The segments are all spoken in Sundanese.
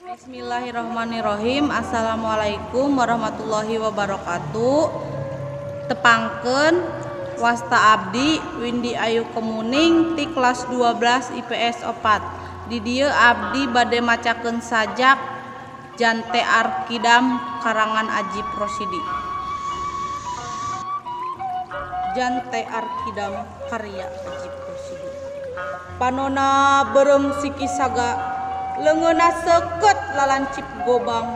Bismillahirrahmanirrahim. Assalamualaikum warahmatullahi wabarakatuh. Tepangkeun wasta abdi Windy Ayu Kemuning ti kelas 12 IPS 4. Di dieu abdi bade macakeun sajak Jante Arkidam karangan Ajip Rosidi. Jante Arkidam karya Ajip Rosidi. Panona beureum siki saga, leungeunna seukeut lalancip gobang,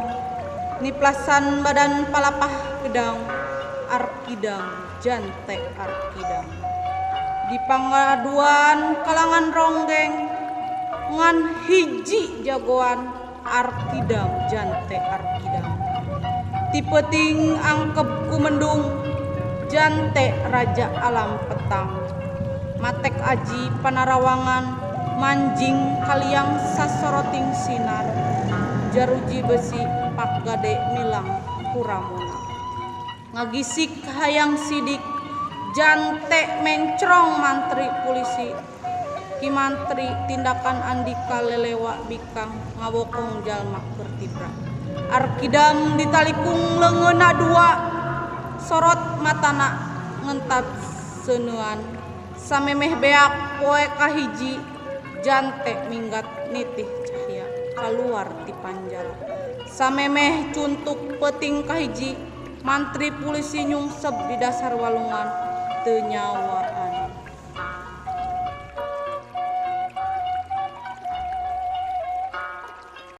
niplasan badan palapah gedang, Arkidam jante Arkidam. Di pangaduan kalangan ronggeng, ngan hiji jagoan, Arkidam jante Arkidam. Ti peuting angkep ku mendung, jante raja alam petang. Matek aji panarawangan, manjing kaliang sasoroting sinar, jaruji besi pak gade milang kuramona. Ngagisik hayang sidik, jante mencrong mantri polisi. Ki mantri tindakan Andika lelewa bikang ngawokong jalma keur tibra. Arkidam ditalikung leungeunna dua, sorot matana ngentab seuneuan. Samemeh beak poe kahiji, jante minggat nitih cahya kaluar ti panjara. Samemeh cuntuk peuting kahiji, mantri polisi nyungsep di dasar walungan teu nyawaan.